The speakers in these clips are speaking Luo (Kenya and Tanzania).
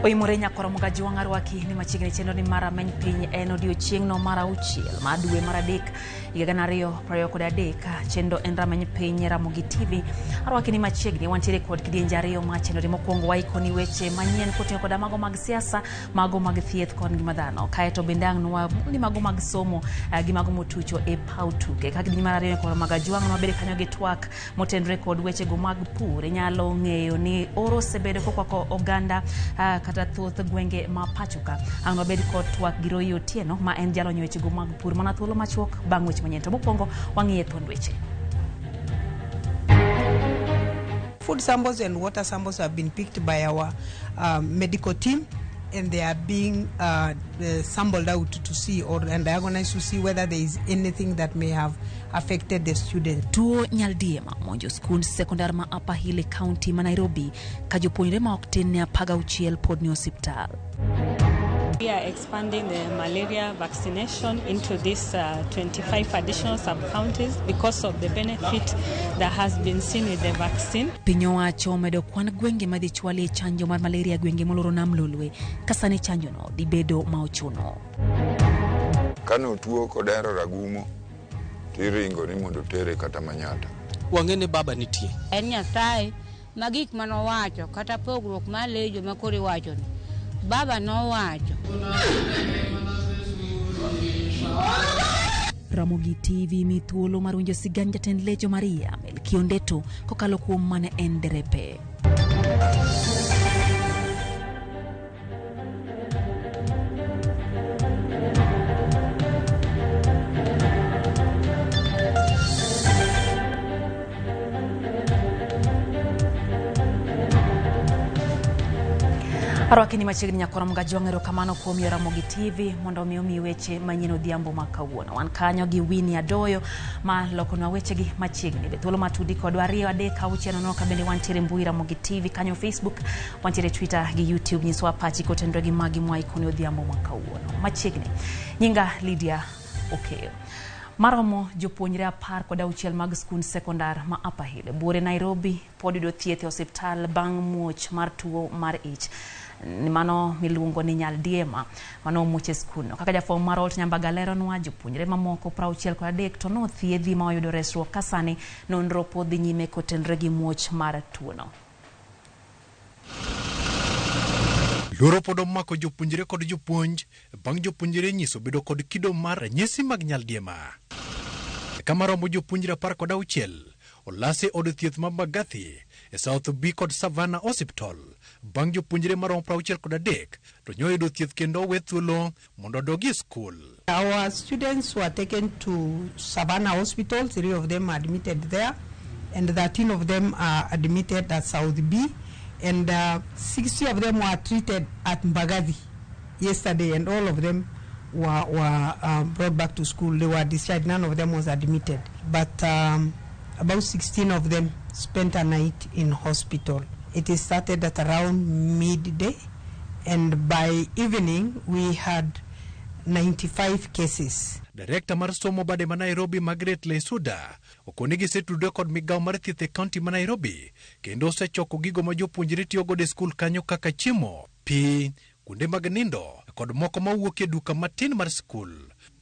Oimore nyakwar Omoga Jwang' arwaki ni machiegni chenro ni mar Rameny Piny en odiochieng'no mar auchiel mar dwe mar adek higa 2023. Chenro en Rameny Piny Ramogi TV. Arwaki ni machiegni wantiere kod kidienje ariyo mar chenro ni. Mokwongo waikoni weche manyien koting'o koda mago mag siasa, mago mag thieth kod ngima dhano. Kaeto bende ang' nwa ni mago mag somo gi mago motucho e paw tuke. Ka kidienje mar ariyo nyakwar Omoga Jwang' nwabede kanyo gi twak motenore kod wechego mag pur. Inyalo ng'eyo ni oro osebedo kokwako oganda kata thoth gwenge ma pacho ka. Ang' wabed kod twak gi Roy Otieno ma en jalony wechego mag pur mana thuolo machuok bang' weche manyien. To mokwongo wang'iye thuond weche. Food samples and water samples have been picked by our medical team, and they are being sampled out to see or and diagnosed to see whether there is anything that may have affected the student. Tuo nyaldiema monjo skund sekondar ma Upper Hill e kaunti ma Nairobi ka jopuonjre ma ok tin ne 16 pod ni osiptal. We are expanding the malaria vaccination into these 25 additional sub-counties because of the benefit that has been seen with the vaccine. Piny owacho omedo kwan gwenge madhi chwalie chanjo mar malaria gwenge moloro nam Lolwe ka sani chanjono dhi bedo ma ochuno. Kane otuo kodero ragumo tiringo ni mondo tere kata Manyatta. Wang'e ni baba nitie. En Nyasaye ma gik manowacho kata pogruok mar lejo ma koro iwachoni baba nowacho. Ramogi TV mi thuolo mar winjo sigand jatend Lejo Maria Melkio Ndeto kokalo kuom mane en derepe. Arwaki ni machiegni nyakwar Mgajwang', erokamano kuom yo Ramogi TV mondo omi omi weche manyien odhiambo ma kawuono. Wan kanyo gi Winnie Adoyo ma lokonwa wechegi machiegni. Be thuolo matudi kodwa 2 3 6 nono ka bende wantiere mbui Ramogi TV kanyo Facebook, wantiere Twitter gi YouTube. Nyiswa pachi kotenore gi magi mwaikoni odhiambo ma kawuono. Machiegni. Nyinga Lydia Okeyo. Maromo jopuonjre 16 mag skund sekondar ma Upper Hill buore Nairobi pod yudo thieth e osiptal bang' muoch mar tuo mar ich mano miluongo ni nyaldiema mano omuoch e skundno. Kaka jafwambo mar Holt Nyambaga leronwa, jopuonjre mamoko 63 to nothiedhi ma oyudo resruok ka sani nonro pod dhi nyime kotenore gi muoch mar tuono. Luoro pod omako jopuonjre kod jopuonj bang' jopuonjre nyiso bedo kod kido mar ranyisi mag nyaldiema. Kama romo jopuonjre 16 olasi e od thieth ma Mbagathi e South B kod Savannah Hospital bang' jopuonjre maromo 63 to nyoyudo thieth kendo owe thuolo mondo odogi e skul. Our students were taken to Savannah Hospital, 3 of them are admitted there, and 13 of them are admitted at South B, and 60 of them were treated at Mbagathi yesterday, and all of them were brought back to school. They were discharged, none of them was admitted, but about 16 of them spent a night in hospital. It started at around midday, and by evening we had 95 cases. Director mar somo bade ma Nairobi Margaret Leisuda okoni gisetudore kod migawo mar thieth e kaunti ma Nairobi kendo osechoko gigo ma jopuonjre tiyo godo e skul kanyo kaka chiemo, pi, kuonde mag nindo kod moko mawuok e duka matin mar skul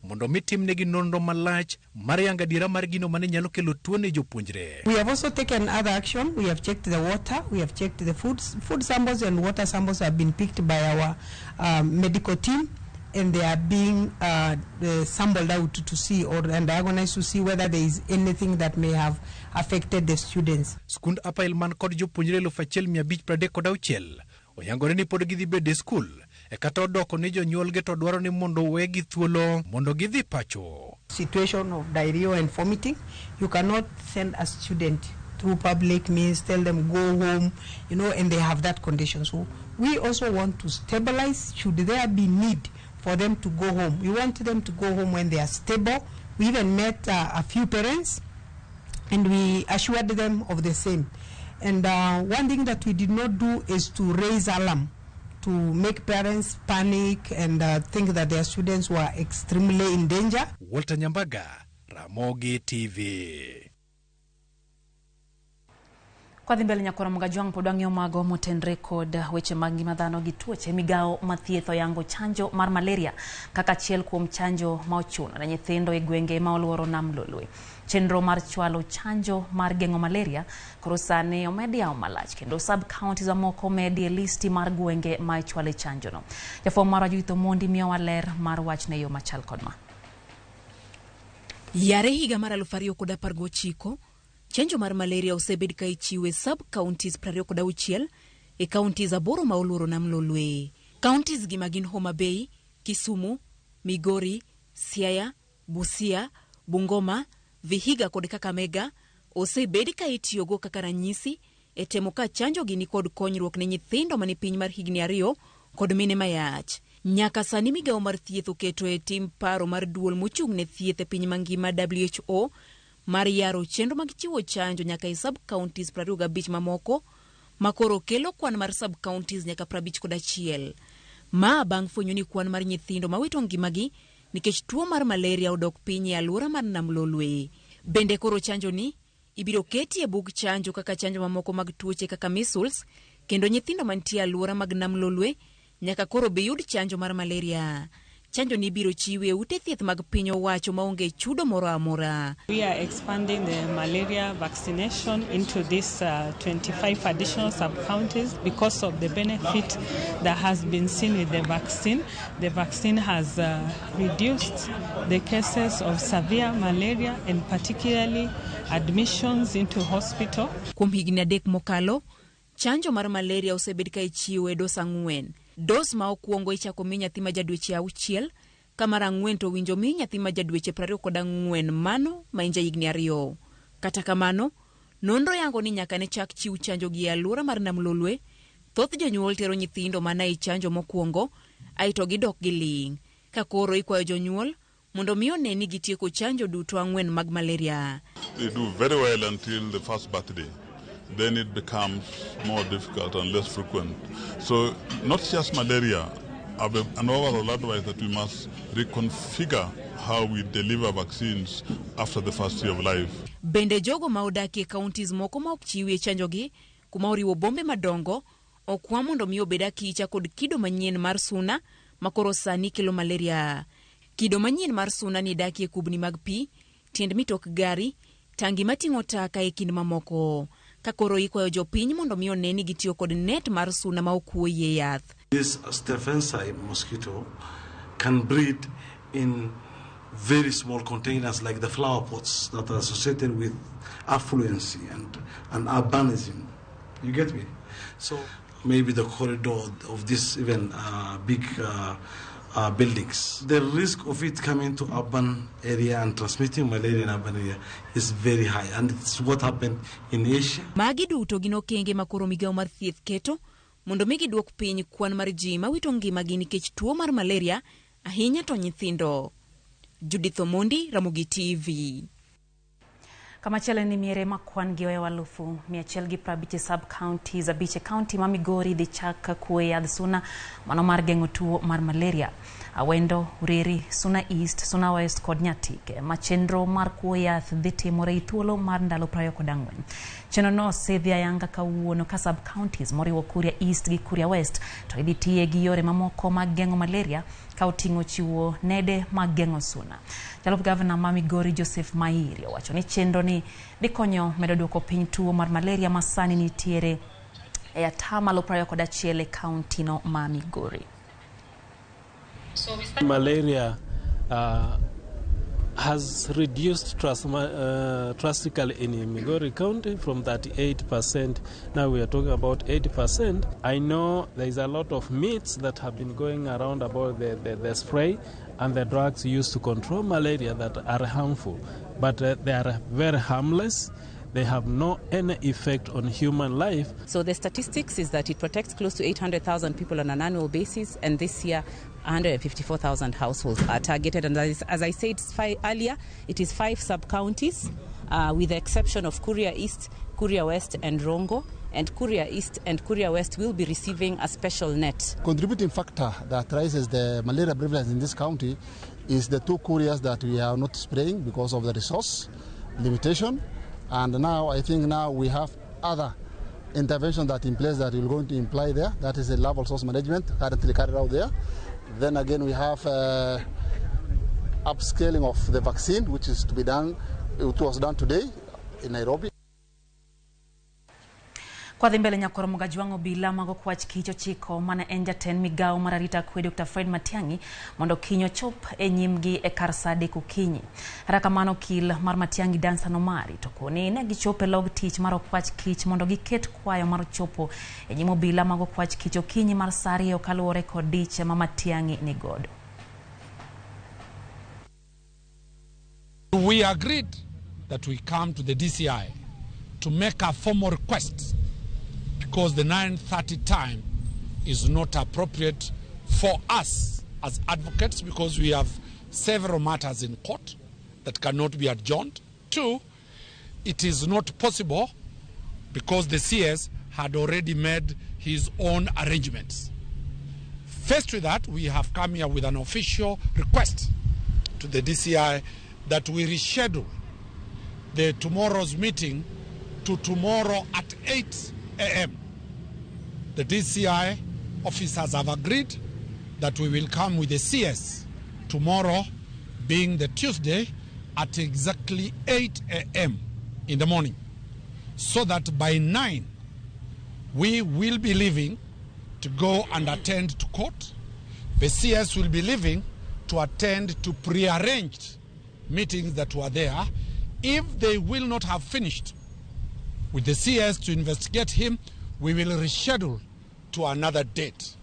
mondo mi timnegi nonro malach mar yango adiera mar gino mane nyalo kelo tuo ne jopuonjre. We have also taken other action. We have checked the water, we have checked the food samples and water samples have been picked by our medical team, and they are being sampled out to see or and diagnosed to see whether there is anything that may have affected the students. Skund Upper Hill man kod jopuonjre 1536 oyangore ni pod gidhi bedo e skul e kata odoko ni jonyuolgi to dwaro ni mondo wegi thuolo mondo gidhi pacho. Situation of diarrhea and vomiting, you cannot send a student through public means, tell them go home, and they have that condition. So we also want to stabilize should there be need for them to go home. We want them to go home when they are stable. We even met a few parents and we assured them of the same. And one thing that we did not do is to raise alarm, to make parents panic and think that their students were extremely in danger. Walter Nyambaga, Ramogi TV. Kwadhi mbele nyakora Mugajwang' pod wang'iyo mago motenre kod weche mag ngima dhano gi tuoche. Migawo ma thieth oyango chanjo mar malaria kaka achiel kuom chanjo ma ochuno ne nyithindo e gwenge ma oluoro nam Lolwe. Chenro mar chwalo chanjo mar geng'o malaria koro sani omed yawo malach kendo sub counties mamoko omedi e listi mar gwenge ma ichwale chanjo no. Jafwambo marwa Judith Omondi miyowa ler mar wachno e yo machal kod ma. Yare higa mar 2019, chanjo mar malaria osebed ka ichiwo e sub counties 26 e counties 8 ma oluoro nam Lolwe. Counties gi magin Homa Bay, Kisumu, Migori, Siaya, Busia, Bungoma, Vihiga kod Kakamega osebed ka itiyogo kaka ranyisi e temo ka chanjo gi nikod konyruok ne nyithindo mani piny mar higni 2 kod mine mayach. Nyaka sani migawo mar thieth oketo e tim paro mar duol mochung' ne thieth e piny mangima WHO mar yaro chenro mag chiwo chanjo nyaka e sub counties 25 mamoko makoro kelo kwan mar sub counties nyaka 51. Ma bang' fwenyo ni kwan mar nyithindo mawito ngimagi nikech tuo mar malaria odok piny e alwora mar Nam Lolwe. Bende koro chanjo ni ibiro keti e bug chanjo kaka chanjo mamoko mag tuoche kaka measles, kendo nyithindo mantie e alwora mag Nam Lolwe nyaka koro biyud chanjo mar malaria. Chanjo ni ibiro chiwe e ute thieth mag piny owacho maonge chudo moro amora. We are expanding the malaria vaccination into these 25 additional sub-counties because of the benefit that has been seen with the vaccine. The vaccine has reduced the cases of severe malaria and particularly admissions into hospital. Kuom higni 3 mokalo, chanjo mar malaria osebed ka ichiwo e dos 4. Dos ma okwongo ichako mi nyathi ma ja dweche 6, ka mar 4 to winjo mi nyathi ma ja dweche 24 mano ma en ja higni 2. Kata kamano, nonro yango ni nyaka ne chak chiw chanjo gi e alwora mar Nam Lolwe, thoth jonyuol tero nyithindo mana e chanjo mokwongo, aeto gidok giling'. Ka koro ikwayo jonyuol mondo mi one ni gitieko chanjo duto 4 mag malaria. They do very well until the first birthday. Then it becomes more difficult and less frequent. So not just malaria, an overall advice that we must reconfigure how we deliver vaccines after the first year of life. Bende jogo ma odak e counties moko ma ok chiwie chanjo gi, kuma oriwo bombe madongo, okwa mondo mi obed akicha kod kido manyien mar suna ma koro sani kelo malaria. Kido manyien mar suna ni dakie kubni mag pi, tiend mitok gari, tangi mating'o taka e kind mamoko. Ka koro ikwayo jopiny mondo mi one ni gitiyo kod net mar suna ma ok wuoyie yath. This Stephensi mosquito can breed in very small containers like the flower pots that are associated with affluency and urbanism. You get me? So maybe the corridor of this even big buildings. The risk of it coming to urban area and transmitting malaria in urban area is very high, and it's what happened in Asia. Magi duto gin okenge ma koro migawo mar thieth keto mondo mi giduok piny kwan mar ji mawito ngimagi nikech tuo mar malaria, ahinya to nyithindo. Judith Omondi, Ramogi TV. Kamachielo en ni miere ma kwan gi ohewo 150 sub counties 5 e county ma Migori dhi chak kuo yadh suna mano mar geng'o tuo mar malaria. Awendo, Uriri, Suna East, Suna West kod Nyatike ma chenro mar kuo yath dhi timore e thuolo mar ndalo 24. Chenro no osedhi ayanga kawuono ka sub counties moriwo Kuria East gi Kuria West to idhi tiye gi yore mamoko mag geng'o malaria ka oting'o chiwo nede mag geng'o suna. Jalup gavana ma Migori Joseph Mairi owacho ni chenro ni dhi konyo medo duoko piny tuo mar malaria ma sani nitiere e 21% e kaunti no ma Migori. Malaria has reduced drastically in Migori County from 38%. Now we are talking about 80%. I know there is a lot of myths that have been going around about the spray and the drugs used to control malaria that are harmful, but they are very harmless. They have no any effect on human life. So the statistics is that it protects close to 800,000 people on an annual basis, and this year 154,000 households are targeted. And as I said earlier, it is 5 sub-counties, with the exception of Kuria East, Kuria West and Rongo. And Kuria East and Kuria West will be receiving a special net. Contributing factor that raises the malaria prevalence in this county is the 2 couriers that we are not spraying because of the resource limitation. And now I think now we have other intervention that in place that we're going to imply there. That is a larval source management currently carried out there. Then again, we have upscaling of the vaccine, which is to be done, it was done today in Nairobi. Kwa dhi mbele nyakoro Mogajwang' obila mago kwach kich ochiko mane en jatend migawo mar arita kwe Dr. Fred Matiang'i mondo kiny ochop e nyimgi e kar saa 3 okinyi. Kata kamano okil mar Matiang'i Dansan Omari to koni ne gichopo e log tich mar okwach kich mondo giket kwayo mar chopo e nyim obila mago kwach kich okinyi mar saa 2 kaluwore kod dich ma Matiang'i nigodo. We agreed that we come to the DCI to make a formal request because the 9:30 time is not appropriate for us as advocates because we have several matters in court that cannot be adjourned. 2, it is not possible because the CS had already made his own arrangements. Faced with that, we have come here with an official request to the DCI that we reschedule the tomorrow's meeting to tomorrow at 8 a.m. The DCI officers have agreed that we will come with the CS tomorrow, being the Tuesday, at exactly 8 a.m. in the morning, so that by 9 we will be leaving to go and attend to court. The CS will be leaving to attend to prearranged meetings that were there. If they will not have finished with the CS to investigate him, we will reschedule to another date.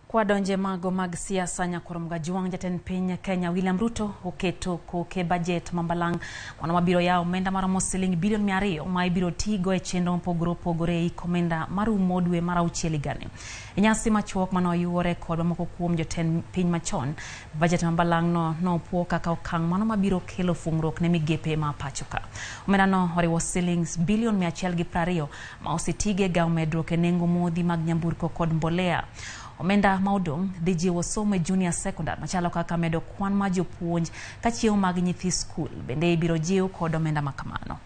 Kwa donje mago mag siasa nyakoro Mogajwang' jatend piny Kenya William Ruto oketo koke budget mambalang' mano mabiro yawo omenda maromo siling bilion 200 ma ibiro tigo e chenro mopogore opogore ei komenda marumo dwe mar 6 higani. E nyasi machuok mane oyuore kod mamoko kuom jotend piny machon, budget mambalang' no nopuo kaka okang' mano mabiro kelo fungruok ne migepe ma pacho ka. Omenda no oriwo siling bilion 120 ma osetige ga medruok e nengo modhi mag nyamburko kod mbolea. Omenda ma odong' dhi jiwo somo e junior secondary machalo kaka medo kwan mar jopuonj ka chiemo mag nyithi skul bende ibiro jiw kod omenda makamano.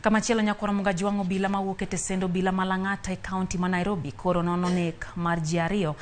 Kamachielo nyakwar Mogajwang' obila mawuok e tesend obila ma Lang'ata e kaunti ma Nairobi koro nono nek mar ji 2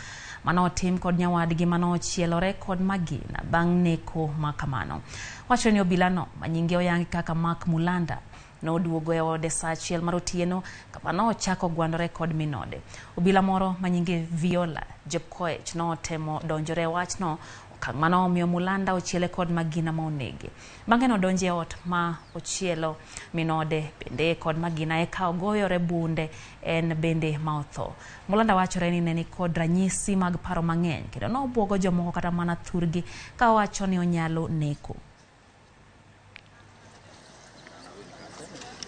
mane otim kod nyawadgi mane ochielore kod magina bang' neko makamano. Wachore ni obilano ma nyinge oyangi kaka Mark Mulanda noduogo e ode saa 1 mar otieno kama nochako gwandore kod minode. Obila moro ma nyinge Viola Jepkoech notemo donjore e wachno, okang' mane omiyo Mulanda ochiele kod magina ma onege. Bang'e nodonjo e ot ma ochielo minode bende kod magina eka ogoyore bunde en bende ma otho. Mulanda wachore ni ne nikod ranyisi mag paro mang'eny kendo nobwogo jomoko kata mana thurgi ka owacho ni onyalo neko.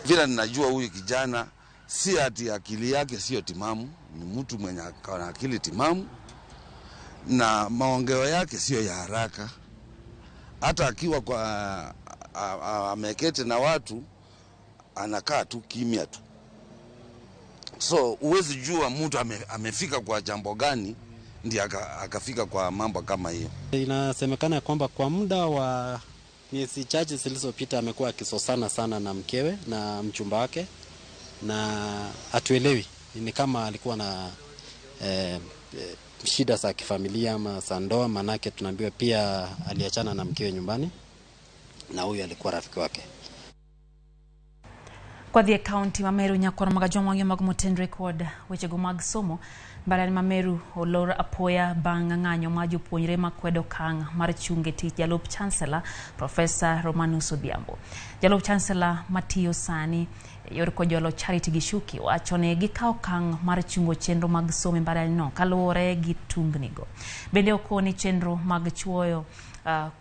Vile ninajua huyu kijana si ati akili yake sio timamu, ni mtu mwenye ana akili timamu na maongeo yake sio ya haraka. Hata akiwa kwa ameketi na watu anakaa tu kimya tu. So huwezi jua mtu amefika kwa jambo gani ndiye akafika kwa mambo kama hiyo. Inasemekana kwamba kwa muda wa miezi chache zilizopita amekuwa akisosana sana na mkewe na mchumba wake, na hatuelewi ni kama alikuwa na shida za kifamilia ama za ndoa, manake tunaambiwa pia aliachana na mkewe nyumbani na huyu alikuwa rafiki wake. Kwa dhi e kaunti ma Meru nyakwar Mogajwang' mag Mutend Record wechego mag somo mbalariany ma Meru olor apoya bang' ng'anyo ma jopuonjre makwedo okang' mar chungo e tich jalup chancellor Professor Romanus Odhiambo. Jalup chancellor matiyo sani e yor kojolo Charity Gichuki wacho ni gikawo okang' mar chungo chenro mag somo e mbalariany no kaluwore gi tungnigo. Bende okoni chenro mag chuoyo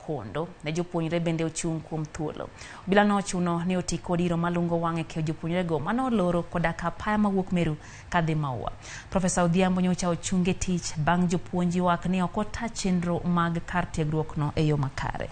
kondo ne jopuonjre bende ochung' kuom thuolo. Obila nochuno ni oti kod iro malungo wang' e keyo jopuonjrego mane oloro koda ka apaya mawuok Meru kadhi Maua. Profesa Odhiambo nyocha ochung e tich bang' jopuonj ywak ni ok ota chenro mag kar tiegruok no e yo makare.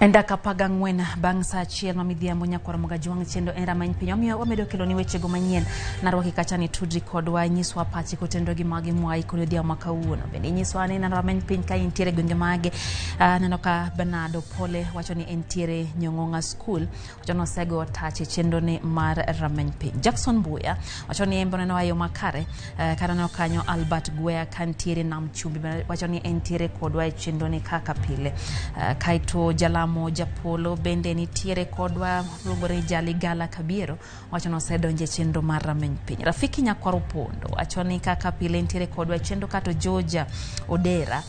En dakika 14 bang' saa 1 ma midhiambo nyakwar Mogajwang' chendo en rameny piny. Omiyo wamedo kelo ni wechego manyien. Narwaki kacha ni tudri kodwa, inyiswa pachi kotenore gi magi mwayi kod odhiambo ma kawuono. Bende inyiswa ni neno rameny piny ka intiere gwenge mage. Aneno ka Bernardo Pole wacho ni entiere Nyong'ong'a School. Wacho ni osego tach e chenro ni mar rameny piny. Jackson Mbuya wacho ni en be oneno e yo makare. Kaneno kanyo Albert Gwea kantiere Nam Chumbi wacho ni entiere kodwa e chenro ni kaka pile. Kaeto Jalamo Japolo bende nitiere kodwa, luongore Jaligala Kabiero wacho ni osedonjo e chenro mar rameny piny. Rafiki Nyakwar Opondo wacho ni kaka pile nitiere kodwa e chenro. Kato Georgia Odera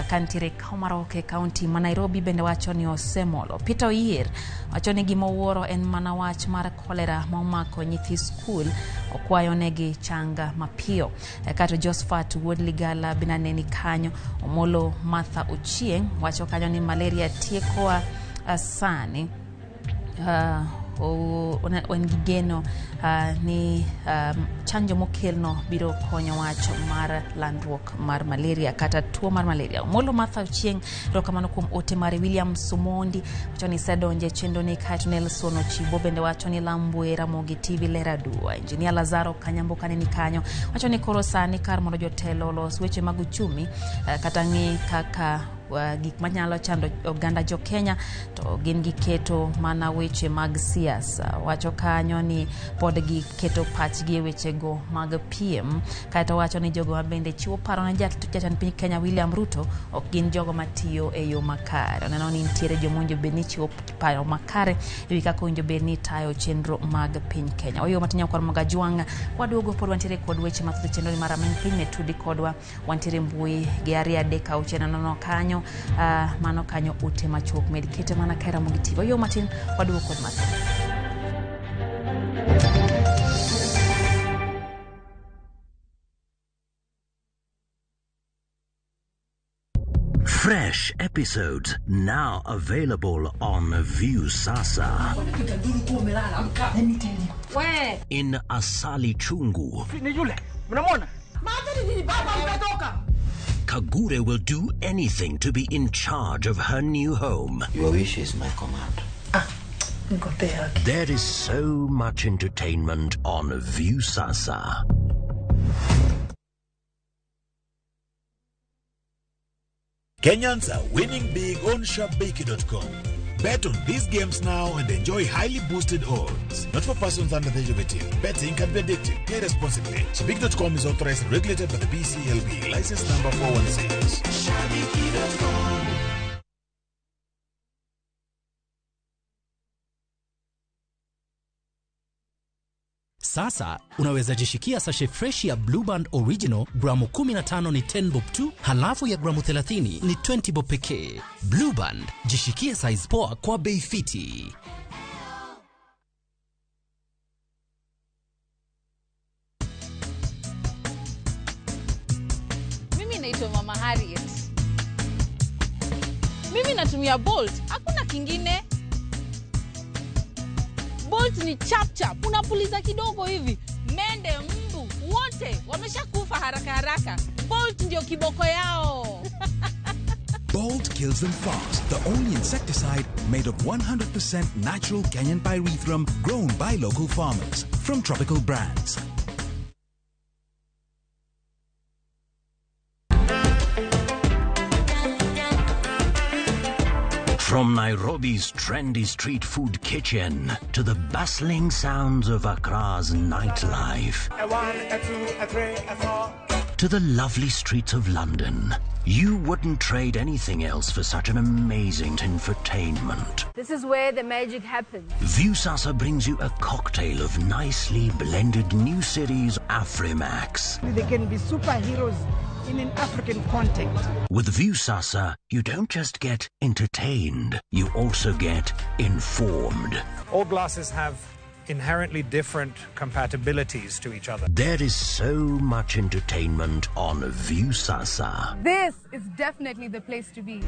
kantiere Komarock e kaunti ma Nairobi bende wacho ni osemolo. Peter Oyier wacho ni gima owuoro en mana wach mar kolera ma omako nyithi skul, okwayo negi changa mapiyo. Kato Josephat Wuod Ligala bende aneni kanyo. Omolo Martha Ochieng wacho kanyo ni malaria tiekowa sani. En gi geno ni chanjo mokelno biro konyo wach mar landruok mar malaria kata tuo mar malaria. Omolo Martha Ochieng, erokamano kuom ote mare. William Sumondi wacho ni isedonjo e chenro ni. Kaeto Nelson Ochibo bende wacho ni Lambwe Ramogi TV ler aduwa. Engineer Lazaro Kanyambo kaneni kanyo wacho ni koro sani kar mondo jotelo olos weche mag uchumi kata ng'i kaka gik manyalo chando oganda jo Kenya to gin giketo mana weche mag siasa. Wacho kanyo ni pod giketo pachgi e wechego mag piem. Kaeto wacho ni jogo ma bende chiwo paro ne jatend piny Kenya William Ruto ok gin jogo matiyo e yo makare. Oneno ni nitiere joma owinjo bed ni chiwo paro makare e wi kaka owinjo bed ni tayo chenro mag piny Kenya. Oyo matin nyakwar Mogajwang' waduogo pod wantiere kod weche mathoth e chenro ni mar rameny piny. Metudi kodwa, wantiere mbui gi 2 3 6 0 kanyo. Mano kanyo ute machuok med kete mana ka Ramogi TV. Oyo matin waduogo kod mathoth. Fresh episodes now available on Viusasa. In Asali Chungu, Kagure will do anything to be in charge of her new home. Your wish is my command. There is so much entertainment on Viusasa. Kenyans are winning big on Shabiki.com. Bet on these games now and enjoy highly boosted odds. Not for persons under the age of 18. Betting can be addictive. Play responsibly. Shabiki.com is authorized and regulated by the BCLB. License number 416. Shabiki.com. Sasa unaweza jishikia sachet fresh ya Blue Band Original gramu 15 ni 10 bob tu, halafu ya gramu 30 ni 20 bob pekee. Blue Band, jishikie size poa kwa bei fiti. Mimi naitwa Mama Harriet. Mimi natumia Bolt, hakuna kingine. Bolt ni chap chap, unapuliza kidogo hivi, mende, mbu, wote wameshakufa haraka haraka. Bolt ndio kiboko yao. Bolt kills them fast. The only insecticide made of 100% natural Kenyan pyrethrum grown by local farmers from Tropical Brands. From Nairobi's trendy street food kitchen to the bustling sounds of Accra's nightlife, A 1, a 2, a 3, a 4. to the lovely streets of London, you wouldn't trade anything else for such an amazing infotainment. This is where the magic happens. Viusasa brings you a cocktail of nicely blended new series Afrimax. They can be superheroes in an African context. With Viusasa, you don't just get entertained, you also get informed. All glasses have inherently different compatibilities to each other. There is so much entertainment on Viusasa. This is definitely the place to be.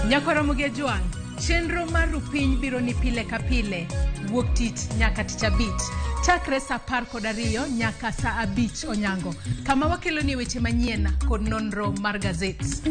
Nyakwara Mugejwang', chenro mar Rupiny biro ni pile ka pile. Wuok tich nyaka tich abich. Chakre saa 12 nyaka saa 5 onyango. Kama wakeloni weche manyien kod nonro mar gazet.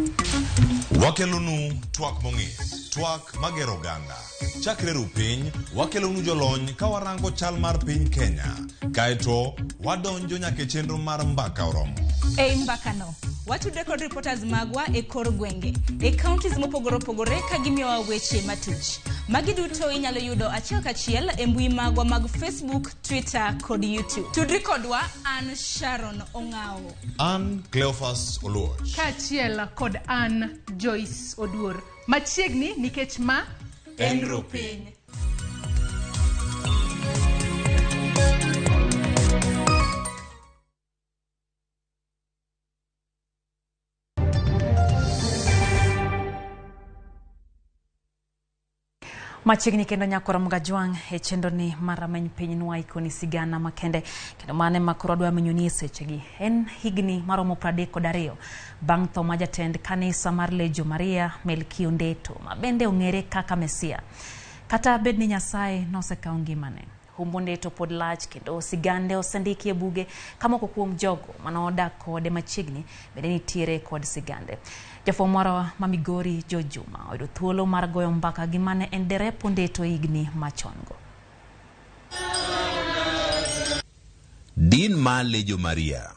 Wakelonu twak mong'ith, twak magero oganda. Chakre ru piny, wakelonu jolony ka warango chal mar piny Kenya. Kaeto, wadonjo nyaka e chenro mar mbaka oromo. Ei mbakano, watudre kod reporters magwa e kor gwenge, e counties mopogore opogore ka gimiyowa weche matuch. Magi duto inyalo yudo achiel kachiel e mbui magwa mag Facebook, Twitter kod YouTube. Tudri kodwa an Sharon Ong'awo. An Cleophas Oluoch. Kaachiel kod an Joyce Oduor. Machiegni nikech ma En Rupiny. Machiegni kendo nyakora Mgajwang' e chenro ni mar rameny piny nwaikoni sigana makende kendo mane ma koro adwa menyoni e sechegi. En higni maromo 32 bang' tho ma jatend kanisa mar Legio Maria Melkio Ndeto ma bende ong'ere kaka Mesia. Kata bed ni Nyasaye nosekawo ngimane, humb Ondeto pod lach kendo sigande osendiki e buge ka moko kuom jogo manodak kode machiegni bende nitiere kod sigande. Jafwambo marwa ma Migori George Juma oyudo thuolo mar goyo mbaka gi mane en derep Ondeto higni machon go. Din mar Legio Maria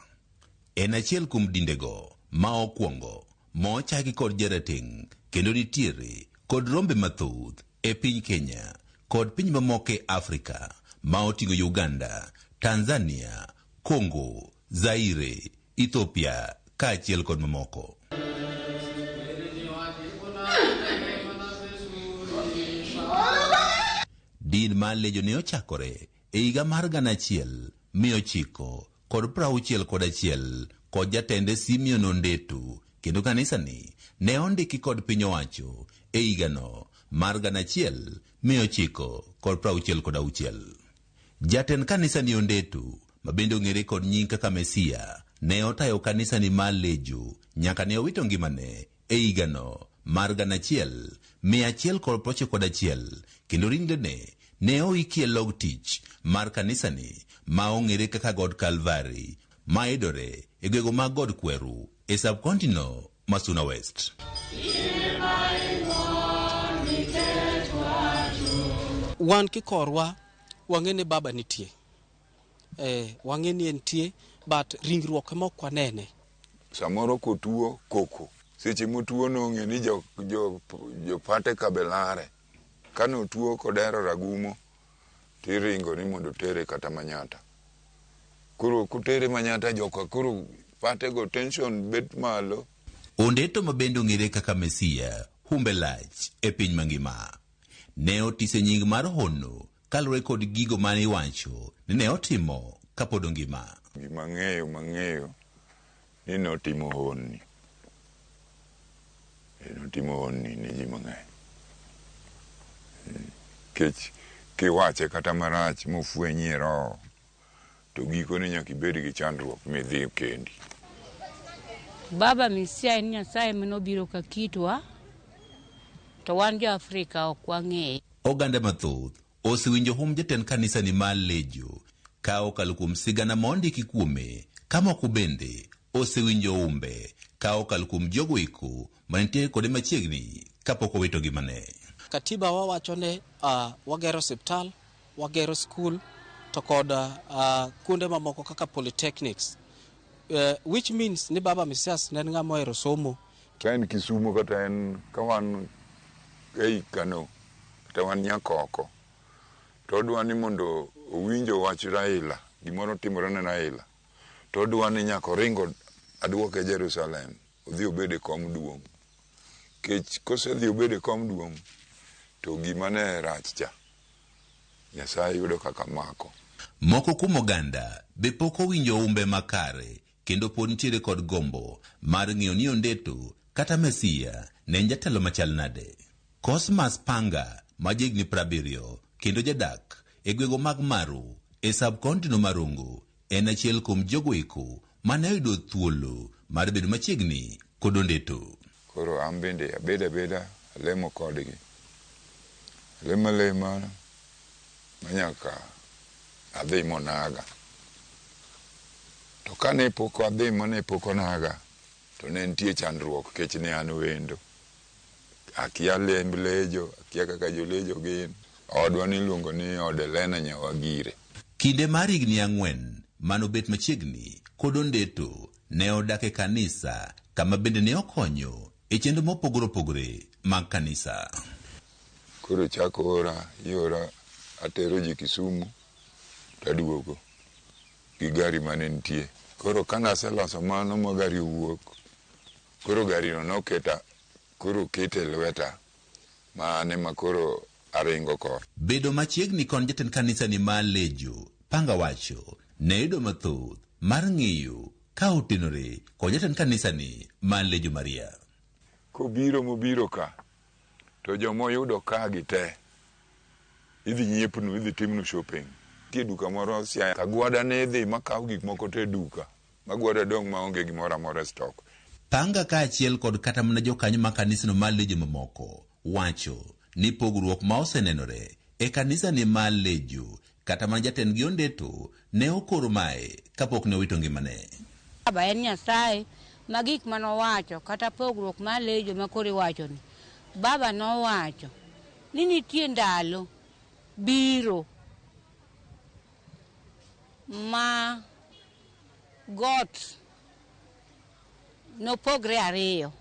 en achiel kuom dindego ma okwongo mochaki kod jarateng' kendo nitiere kod rombe mathoth e piny Kenya kod piny mamoko e Afrika ma oting'o Uganda, Tanzania, Congo, Zaire, Ethiopia kaachiel kod mamoko. Din mar Legio ne ochakore e higa mar 1961 kod jatende Simeon Ondeto kendo kanisani ne ondiki kod piny owacho e higano mar 1966. Jatend kanisani Ondeto, ma bende ong'ere kod nying kaka Mesia, ne otayo kanisani mar Legio nyaka ne owito ngimane e higano mar 1991 kendo ringrene ne oiki e log tich mar kanisani ma ong'ere kaka God Calvary ma yudore e gwenge mag God Kweru e sub-county no ma Suna West. Wan kikorwa wang'e ni baba nitie. Wang'e ni entie, but ringruok ema ok wanene. Samoro kotuo koko. Seche motuo nong'e ni jopate kabelare. Kanotuo kodero ragumo, tiringo ni mondo tere kata Manyatta. Koro kotere Manyatta joka koro patego tension bet malo. Ondeto ma bende ong'ere kaka Mesia, humbe lach e piny mangima. Ne otise nying mar hono kaluwore kod gigo mane iwacho ni ne otimo kapod ongima. Gima ng'eyo ni notimo honni. Notimo honni ne ji mang'eny. Kech kiwache kata marach mofwenyi e roho, to gikone nyaka ibed gi chandruok midhi kendi. Baba Mesia en Nyasaye manobiro ka kitwa, to wan jo Afrika ok wang'eye. Oganda mathoth osewinjo hum jatend kanisani mar Legio ka okalo kuom sigana mondiki kuome, ka moko bende osewinjo humbe ka okalo kuom jogo eko manitiere kode machiegni kapok owito ngimane. Katiba wawacho ne wagero osiptal, wagero skul to kod kuonde mamoko kaka polytechnics, which means ni Baba Mesias ne en ng'ama ohero somo. Ka en Kisumo kata en ka wan ei Kano kata wan Nyakoko, to odwa ni mondo owinjo wach Raila, gimoro timore ne Raila, to odwa ni nyaka oringo aduoke Jerusalem, odhi obed e kom duong'. Kech kosedhi obed e kom duong', to gima ne rach cha, Nyasaye yudo kaka mako. Moko kuom oganda be pok owinjo humbe makare kendo pod nitiere kod gombo mar ng'eyo ni Ondeto kata Mesia ne en jatelo machal nade. Cosmas Panga ma jahigni 70 kendo jadak e gwenge mag Maru e sub-county no mar Rongo en achiel kuom jogo eko mane oyudo thuolo mar bedo machiegni kod Ondeto. Koro an bende abeda abeda alemo kodgi. Alemo alema Manyaka adhi monaga. To kane pok adhi mane pok onaga, to ne nitie chandruok kech ne an wendo. Akia lemb Lejo, akia kaka jolejo gin. Odwa niluongo ni od Elena Nyawagire. Kinde mar higni 4 manobet machiegni kod Ondeto ne odak e kanisa kama bende ne okonyo e chenro mopogore opogore mag kanisa. Koro chako ora, iora atero ji Kisumu taduogo gi gari mane nitie. Koro kane aseloso mano ma gari owuok, koro gari no noketa, koro kete lweta ma an ema koro aringo kode. Bedo machiegni kod jatend kanisa ni mar Lejo, Panga wacho, ne yudo mathoth mar ng'iyo ka otenore kod jatend kanisa ni mar Lejo Maria. Kobiro mobiro ka, to jomoyudo ka gi te, idhi nyiepnu, idhi timnu shopping. Nitie duka moro Siaya, Kagwada ne idhi makaw gik moko te e duka, magwada dong' maonge gimoro amora e stock. Panga kaachiel kod kata mana jokanyo mag kanisano mar Lejo mamoko wacho ni pogruok ma osenenore e kanisa ni mar Lejo kata mana jatendgi Ondeto ne okoro mae kapok ne owito ngimane. Baba en Nyasaye ma gik manowacho kata pogruok mar Lejo ma koro iwacho ni Baba nowacho ni nitie ndalo biro ma got nopogre ariyo.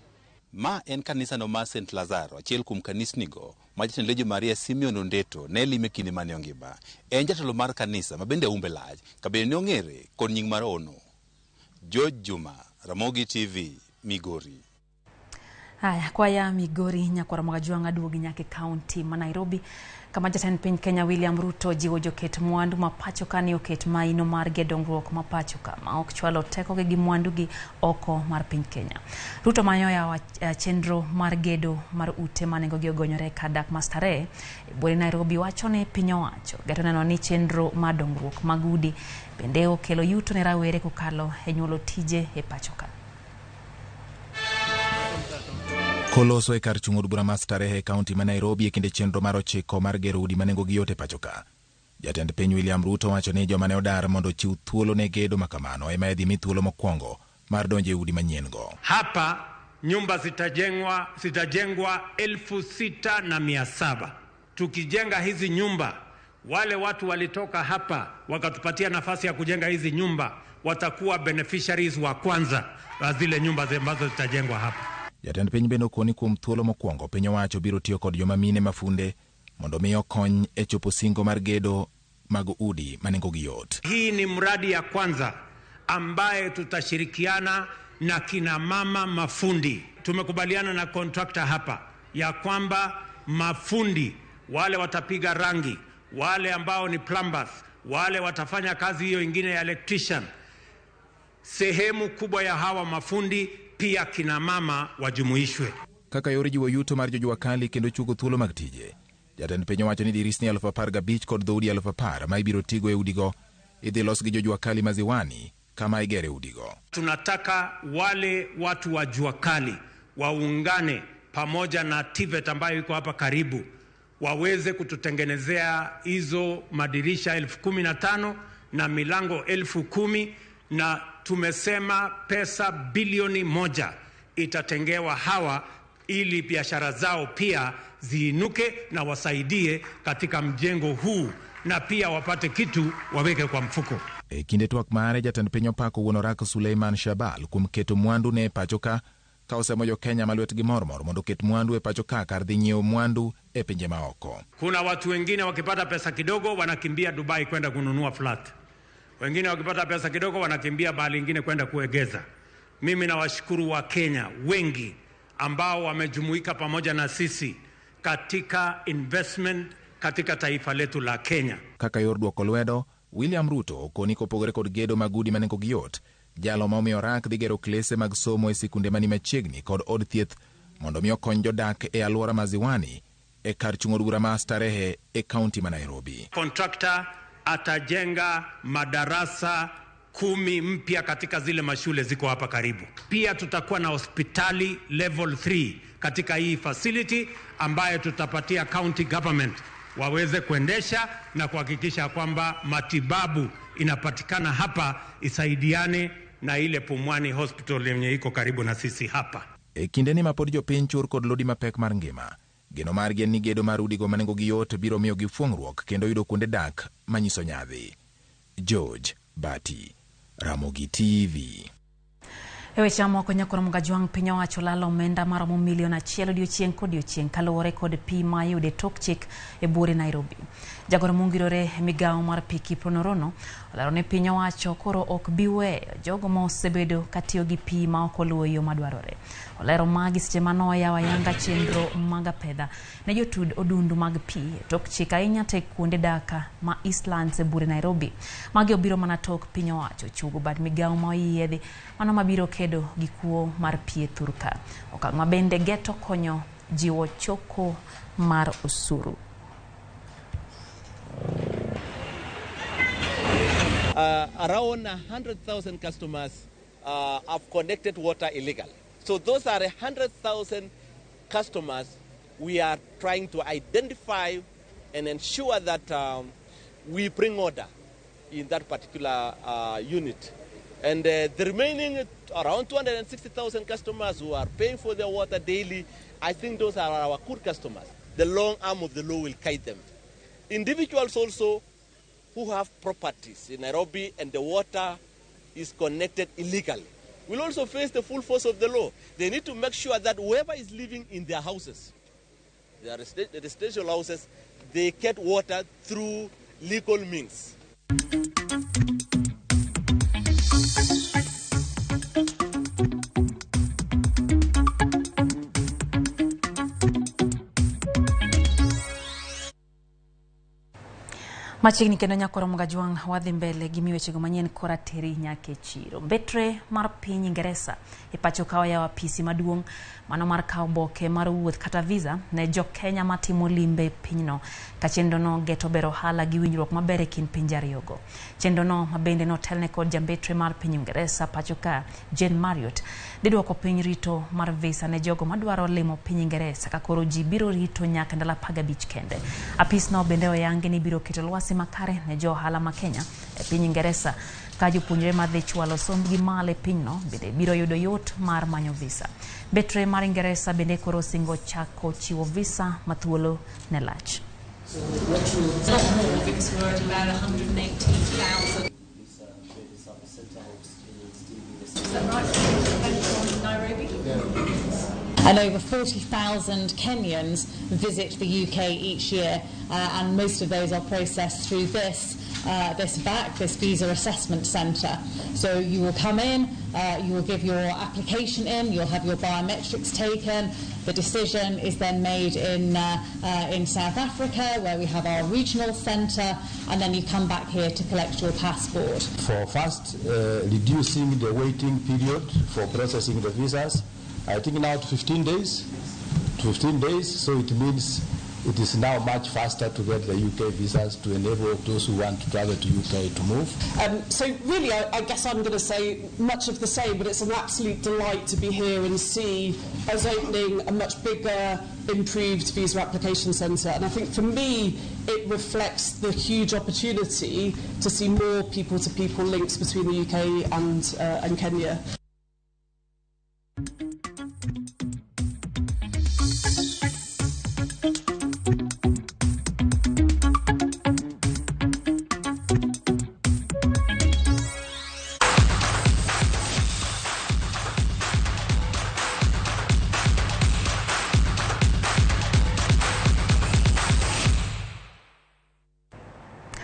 Ma en kanisano mar St. Lazaro, achiel kuom kanisnigo ma jatend Lejo Maria Simeon Ondeto ne lime kinde mane ongima. En jatelo mar kanisa ma bende umbe lach, ka bende ne ong'ere kod nying mar Ono. George Juma, Ramogi TV, Migori. Haya, kwaya Migori nyakwara Mwakajwang' aduogi nyaka e kaunti ma Nairobi kama jatend piny Kenya William Ruto jiwo joket mwandu ma pacho ka ni oket maino margi e dongruok ma pacho ka ma ok chwalo tekogi gi mwandugi oko mar piny Kenya. Ruto manyo yawo chenro mar gedo mar ute ma nengogi ogonyore kar dak ma Starehe e buore Nairobi wacho ni piny owacho geto neno ni chenro mar dongruok mag udi bende okelo yuto ne rawere kokalo e nyuolo tije e pacho ka. Koloso e kar chung' od bura ma Starehe e kaunti ma Nairobi e kinde chenro mar 9 mar gero udi ma nengogi yot e pacho ka. Jatend piny William Ruto wacho ni joma ne odar mondo ochiw thuolo ne gedo ma kamano ema idhi mi thuolo mokwongo mar donjo e udi manyien go. Hapa nyumba zitajengwa 6,700. Tukijenga hizi nyumba, wale watu walitoka hapa wakatupatia nafasi ya kujenga hizi nyumba watakuwa beneficiaries wa kwanza wa zile nyumba ambazo zitajengwa hapa. Jatend piny bende okoni kuom thuolo mokwongo piny owacho biro tiyo kod joma mine mafunde mondo mi okony e chopo singo mar gedo mag udi ma nengogi yot. Hii ni mradi ya kwanza ambaye tutashirikiana na kina mama mafundi. Tumekubaliana na contractor hapa ya kwamba mafundi wale watapiga rangi, wale ambao ni plumbers, wale watafanya kazi hiyo ingine ya electrician. Sehemu kubwa ya hawa mafundi pia kina mama wajumuishwe. Kaka yor jiwo yuto mar jojua kali kendo chugo thuolo mag tije. Jatend piny owacho ni dirisni 15,000 kod dhoudi 10,000 ma ibiro tigo e udigo idhi los gi jojua kali ma Ziwani kama igere udigo. Tunataka wale watu wa jua kali waungane pamoja na TVET ambayo iko hapa karibu waweze kututengenezea hizo madirisha 15,000 na milango 10,000, na tumesema pesa bilioni 1 itatengewa hawa ili biashara zao pia ziinuke na wasaidie katika mjengo huu na pia wapate kitu waweke kwa mfuko. E kinde twak mare jatend piny opako wuon orak Suleiman Shabal kuom keto mwandu ne e pacho ka osemo jo Kenya ma lwetgi mormor mondo oket mwandu e pacho ka kar dhi nyiewo mwandu e pinje maoko. Kuna watu wengine wakipata pesa kidogo wanakimbia Dubai kwenda kununua flat. Wengine wakipata pesa kidogo wanakimbia bahali ingine kwenda kuegeza. Mimi nawashukuru wa Kenya wengi ambao wamejumuika pamoja na sisi katika investment katika taifa letu la Kenya. Kaka yor duoko lwedo, William Ruto okoni kopogore kod gedo mag udi ma nengogi yot, jalo ma omiyo orak dhi gero klese mag somo e sikunde mani machiegni kod od thieth mondo mi okony jodak e alwora ma Ziwani e kar chung' od bura ma Starehe e kaunti ma Nairobi. Kontrakta atajenga madarasa 10 mpya katika zile mashule ziko hapa karibu. Pia tutakuwa na hospitali level 3 katika hii facility ambayo tutapatia county government waweze kuendesha na kuhakikisha kwamba matibabu inapatikana hapa, isaidiane na ile Pumwani Hospital yenye iko karibu na sisi hapa. E kindeni ma pod jopiny chur kod lodi mapek mar ngima, geno margi en ni gedo mar udigo ma nengogi yot biro miyogi fuong'ruok kendo yudo kuonde dak manyiso nyadhi. George Bati, Ramogi TV. E weche mamoko, Nyakoro Mgajwang' piny owacho lalo omenda maromo milion 1 odiochieng' kodiochieng' kaluwore kod pi ma iyudo e tok chik e buore Nairobi. Jagoro mongirore e migawo mar pi Kiprono Rono olero ni piny owacho koro ok bi weyo jogo ma osebedo katiyo gi pi ma ok oluwo yo madwarore. Olero magi seche mane oyawo ayanga chenro mag apedha ne jotud odundu mag pi e tok chik ahinya te kuonde dak ma Eastlands e buore Nairobi. Magi obiro mana tok piny owacho chugo bad migawo ma oyiedhi mano mabiro kedo gi kuo mar pi e thurka. Okang' ma bende geto konyo jiwo choko mar osuru. Around 100,000 customers have connected water illegally. So those are 100,000 customers we are trying to identify and ensure that we bring order in that particular unit. And the remaining around 260,000 customers who are paying for their water daily, I think those are our good customers. The long arm of the law will guide them. Individuals also who have properties in Nairobi and the water is connected illegally will also face the full force of the law. They need to make sure that whoever is living in their houses, their residential houses, they get water through legal means. Machiegni kendo Nyakoro Mgajwang' wadhi mbele gi miwechego manyien kora teri nyaka e chiro. Mbetre mar piny Ingeresa e pacho ka oyawo apisi maduong' mano mar kawo oboke mar wuoth kata visa ne jo Kenya matimo limbe e pinyno ka chenrono geto bero ohala gi winjruok maber e kind pinje ariyogo. Chenrono ma bende notelne kod jambetre mar piny Ingeresa pacho ka Jane Marriott dhi duoko piny rito mar visa ne jogo madwaro limo piny Ingeresa ka koro ji biro rito nyaka ndalo 15 kende. Apisno bende oyangi ni biro keto lwasi makare ne jo ohala ma Kenya e piny Ingeresa ka jopuonjre madhi chwalo sombgi malo e pinyno bende biro yudo yot mar manyo visa. Mbetre mar Ingeresa bende koro osingo chako chiwo visa ma thuolo ne lach. A lot more because we're at about 118,000. Is that right? From Nairobi? And over 40,000 Kenyans visit the UK each year, and most of those are processed through this VAC, this Visa Assessment Centre. So you will come in, you will give your application in, you'll have your biometrics taken. The decision is then made in South Africa, where we have our regional centre, and then you come back here to collect your passport. For first, reducing the waiting period for processing the visas, I think now to 15 days, so it means it is now much faster to get the UK visas to enable those who want to travel to UK to move. So really, I guess I'm going to say much of the same, but it's an absolute delight to be here and see us opening a much bigger, improved visa application centre. And I think for me, it reflects the huge opportunity to see more people-to-people links between the UK and Kenya.